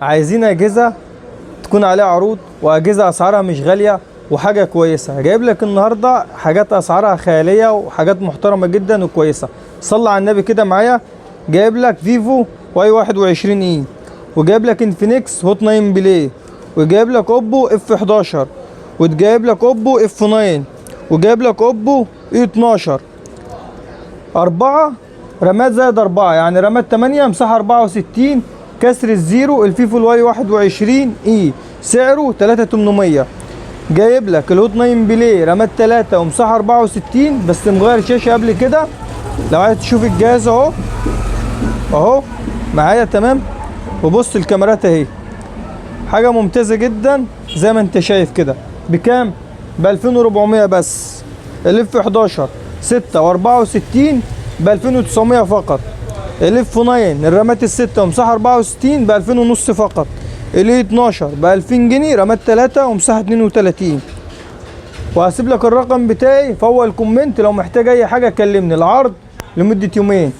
عايزين اجهزة تكون عليها عروض واجهزة اسعارها مش غالية وحاجه كويسة. جايب لك النهارده حاجات اسعارها خيالية وحاجات محترمه جدا وكويسة. صلى على النبي كده معايا. جايب لك فيفو Y 21 e، وجايب لك انفينكس هوت 9 بلاي، وجايب لك اوبو F 11، وجايب لك اوبو F 9، وجايب لك اوبو A 12. أربعة رامات زائد أربعة، يعني رامات 8، مساحة 64، كسر ال zero. الفيفو ال Y 21 e سعره 3800. جايب لك الهوت 9 بلاي رامات 3 ومساحة 64، بس مغير شاشة قبل كده. لو عايز تشوف الجهاز اهو، اهو معايا تمام. وبص الكاميرات اهي، حاجة ممتازة جدا زي ما انت شايف كده. بكام؟ ب 2400 بس. ال F 11 6 و64 ب 2900 فقط. ال F 9 الرامات الستة ومساحة 64 ب 2000 ونص فقط. ال A 12 ب 2000 جنيه، رامات 3 ومساحة 32. وهسيب لك الرقم بتاعي في اول comment، لو محتاج اي حاجة كلمني. العرض لمدة يومين.